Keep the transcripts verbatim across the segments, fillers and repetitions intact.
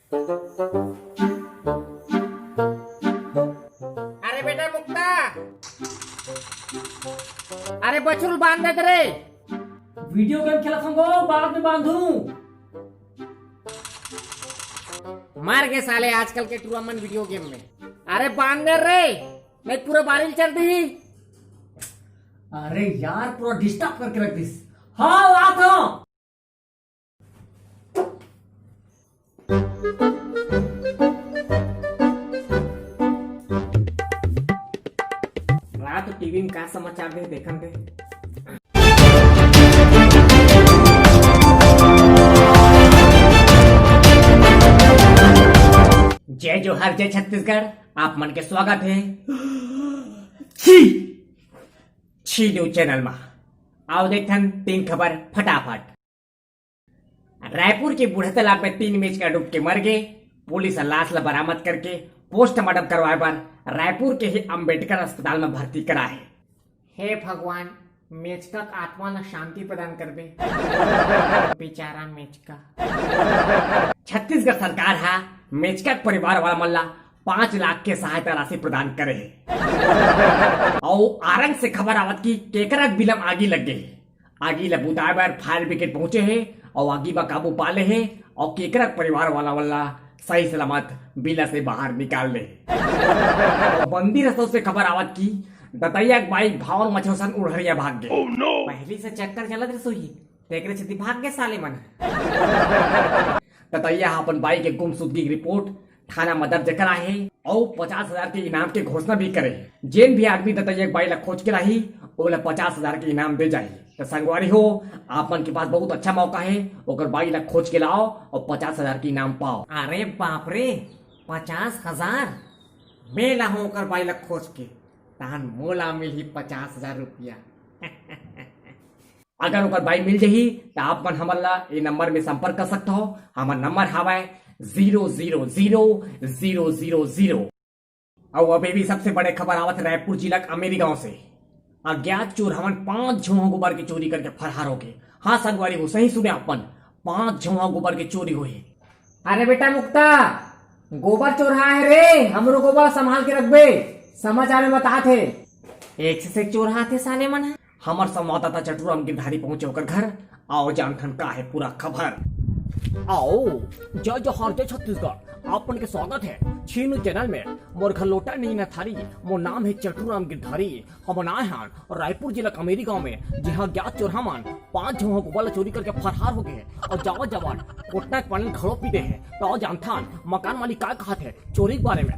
अरे बेटा मुक्ता, अरे बछरू बांध दे रे। वीडियो गेम खेलत हूँ, बाद में बांधू। मर गए साले आजकल के टूरा मन वीडियो गेम में। अरे बांध दे रे, नहीं पूरा बारिल चल दी। अरे यार, पूरा डिस्टर्ब करके रख दिस। हाँ, आ तो। रात टीवी में का समाचार दे, देखन दे। जय जोहार, जय छत्तीसगढ़, आप मन के स्वागत है छी छी न्यूज चैनल मा। आओ देखथन तीन खबर फटाफट। रायपुर के बूढ़ा तालाब में तीन मेचका डूब के मर गे। पुलिस ह लाश ला बरामद करके पोस्टमार्टम करवाए बर रायपुर के ही अंबेडकर अस्पताल में भर्ती करा हे। हे भगवान, मेचका के आत्मा ला शांति प्रदान करबे। बेचारा मेचका। छत्तीसगढ़ सरकार हा मेचका के परिवार वाला मन ला पाँच लाख के सहायता राशि प्रदान करे हे। अउ आरंग से खबर आवत कि केकरा के बिलम आगी लग गे हे। आगी ला बुताए बर फायर ब्रिगेड पहुंचे हे अउ आगी बर काबू पा ले हे अउ केकरा के परिवार वाला मन ला सही सलामत बिला से बाहर निकाल ले। बंदी रसोई से खबर आवत कि दतैया के बाई भावर मछोसन उड़हरिया भाग गे। पहली से चक्कर चलत रसोई, तेकरे सेती भाग गे साले मन। दतैया ह अपन बाई के गुमशुदगी के रिपोर्ट थाना म दर्ज कराए हे अउ पचास हजार के इनाम के घोषणा भी करे हे। जेन भी आदमी दतैया के बाई ला खोज के लाही, ओला पचास हजार के इनाम दे जाही। त संगवारी हो, आप मन के पास बहुत अच्छा मौका हे, ओकर बाई ला खोज के लाओ अउ पचास हजार के इनाम पाओ। अरे बाप रे, पचास हजार? मैं लाहूं ओकर बाई ला खोज के, तहन मोला मिलही पचास हजार रुपया। अगर ओकर बाई मिल जही, त आप मन हमन ला ए नंबर में संपर्क कर सकत हो। हमर नंबर हवय zero zero zero zero zero zero. अउ अभी भी सबसे बड़े खबर आवत रायपुर जिला के अमेरी गांव से। अज्ञात चोर हमन पांच झोंहा गोबर के चोरी करके फरार हो गे। हाँ संगवारी हो, सही सुने अपन, पांच झोंहा गोबर के चोरी होए हे। अरे बेटा मुक्ता, गोबर चोरहा हे रे, हमरो गोबर संभाल के रखबे, समाचार में बतात हे। एक से, से चोरहा थे साले मन ह। हमर संवाददाता चटूराम गिरधारी पहुंचे ओकर घर। आओ जानथन का हे पूरा खबर। आओ, जय जोहार, जय छत्तीसगढ़, आप मन के स्वागत हे छीनू चैनल में। मोर घर लोटा नहीं न थारी, मोर नाम हे चटूराम गिरधारी। हमन आए हन रायपुर जिला के अमेरी गांव में, जिहां अज्ञात चोरहा मन पांच झन ह गोबर ला चोरी करके फरार हो गे हे अउ जावत जावत कोटना के पानी घलो पी दे हे। त आओ जानथन मकान मालिक का कहत हे चोरी के बारे में।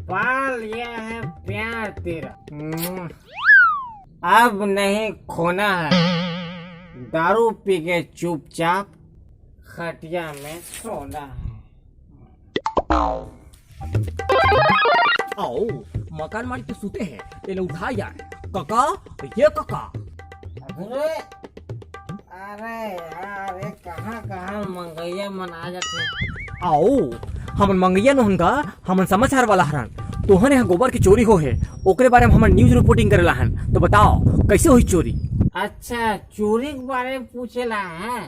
पा लिया है प्यार तेरा। हम्म। अब नहीं खोना है, दारू पी के चुपचाप खटिया में सोना है। आओ, मकान मालिक तो सुते हे, एला उठा यार। कका, ये कका। अरे, अरे यार, ये कहाँ कहाँ मंगैया मन आ जाथे। आओ, हमन मंगैया नोहन गा, हमन समाचार वाला हरन। तोहन यहाँ गोबर के चोरी हो हे, ओकरे बारे में हमन न्यूज रिपोर्टिंग करे लाहन। तो बताओ, कैसे होही चोरी? अच्छा, चोरी के बारे में पूछे ला है?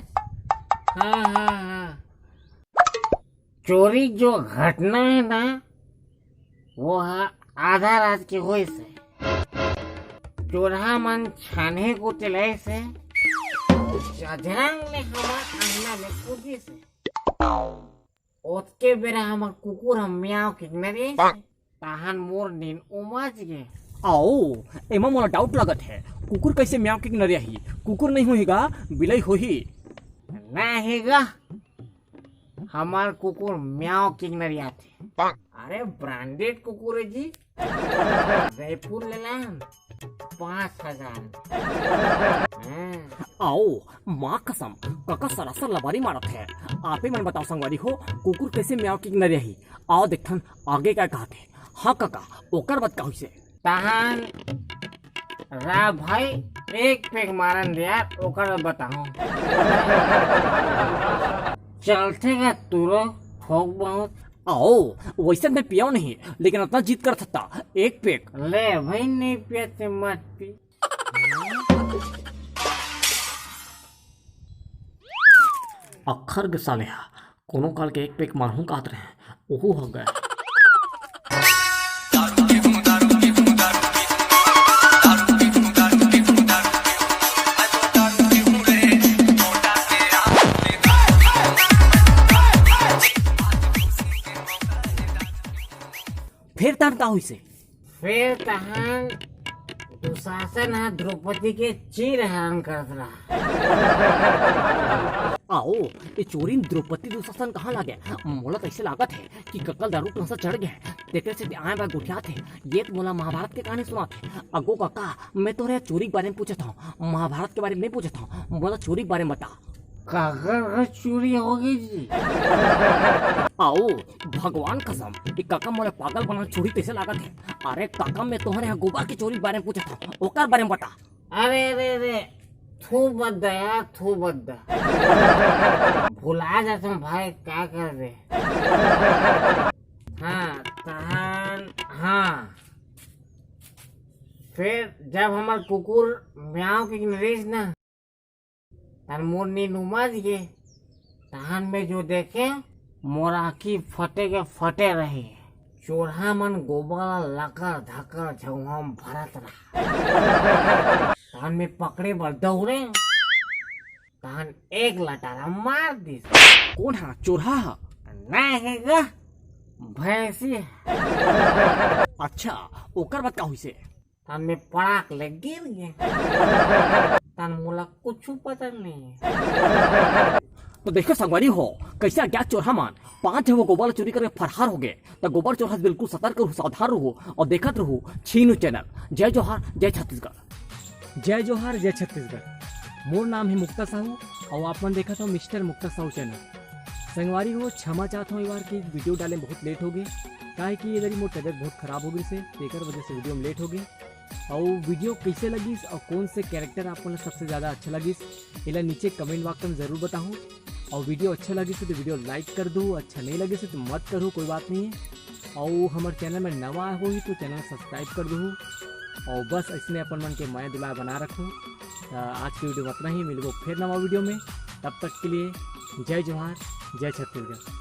हाँ, हाँ, हाँ। चोरी जो घटना है ना, वो ह आधा रात के होइस हे। चोरहा मन छानहे को चलाइस हे, जझरंग ले हमर अंगना में कूदिस हे। ओतके बेरा हमर कुकुर ह म्याव के नरियाइस हे, तहन मोर नींद उमज गे। आओ, एमा मोला डाउट लगत हे, कुकुर कैसे म्याव के नरियाही? कुकुर नहीं होही गा, बिलई होही। नहीं गा, हमर कुकुर म्याव के नरियाथे। अरे ब्रांडेड कुकुर है जी, जयपुर ले लान पाँच हजार। हाँ। आओ, माँ कसम, कका सरासर लबारी मारत हे। आपे मन बताओ संगवारी हो, कुकुर कैसे म्याव के नरियाही? आओ देखथन आगे का कहत हे। हाँ कका, ओकर बाद का होइसे? तहान रा भाई, एक पेग मारन दे यार, ओकर बाद बताहूँ। चलथे का तुरो थोक बहुत? आओ, वैसे मैं पियाओ नहीं, लेकिन इतना जिद कर सकता, एक पेग। ले भाई, नहीं पिया ते मत पी। अखर के साले हा, कोनो काल के एक पेक मारहूं काहत रहे, ओहू ह गए। फेर तहन का होइसे? फेर तहन दुशासन ह द्रौपदी के चीर हरण करत रहा। आओ, ये चोरी म द्रौपदी दुशासन कहाँ लागे? मोला तो ऐसे लागत है कि कका ल दारू के नशा चढ़ गया है, तेकर से आए बार गोठियात है। ये तो मोला महाभारत के कहानी सुनात है। अगो कका, मैं तोरे चोरी के बारे में पूछत हूँ, महाभारत के बारे में नहीं पूछत हूँ। मोला चोरी के बारे में बता। काकर घर चोरी होगे जी? आओ, भगवान कसम, ये कका मोला पागल बना चोरी कैसे लागत है? अरे कका, मैं तोहरे यहाँ गोबर के चोरी के बारे में पूछत हूँ, ओकर बारे में बता। अरे, अरे, अरे, थू बद्दा यार, थू बद्दा। भुला जाता हूँ भाई, क्या कर दे। हाँ, तहन, हाँ। फिर जब हमार कुकुर म्याऊ के गिनरिस ना, तहन मोर नींद उमज गे। तहन मैं जो देखे, मोर आँखी फटे के फटे रही। चोरहा मन गोबर ला लकर धकर झउहा म भरत रहा। तहन मैं पकड़े बर दौड़े, तहन एक लटारा मार दिस। कौन हा? चोरहा हा? नहीं हे गा, भैंसी। अच्छा, ओकर बाद का हुई से? तहन मैं पड़ाक ले गिर गे। तहन मोला कुछ पता नहीं। तो देखो संगवारी हो, कैसे अज्ञात चोरहा मन पांच झन वो गोबर ला चोरी करके फरार हो गए। तो गोबर चोरहा से बिल्कुल सतर्क रहू, सावधान रहू और देखत रहू छीनू चैनल। जय जोहार, जय छत्तीसगढ़। जय जोहार, जय छत्तीसगढ़। मोर नाम है मुक्ता साहू और आप मन देखत हो मिस्टर मुक्ता साहू चैनल। संगवारी हो, क्षमा चाहत हूँ, ये बार की वीडियो डाले बहुत लेट हो गए, काहे कि ये दरी मोर तबियत बहुत खराब हो गई से, तेकर वजह से वीडियो में लेट हो गए। और वीडियो कैसे लगिस और कौन से कैरेक्टर आप मन ला सबसे ज़्यादा अच्छा लगिस, एला नीचे कमेंट बॉक्स में ज़रूर बताहू। और वीडियो अच्छा लगिस तो वीडियो लाइक कर दो, अच्छा नहीं लगिस तो मत करो, कोई बात नहीं है। और हमारे चैनल में नवा हो ही तो चैनल सब्सक्राइब कर दो। और बस इसने अपन मन के मया दुलार बना रखो। तो आज की वीडियो में इतना ही, मिलबो फिर नवा वीडियो में, तब तक के लिए जय जोहार, जय छत्तीसगढ़।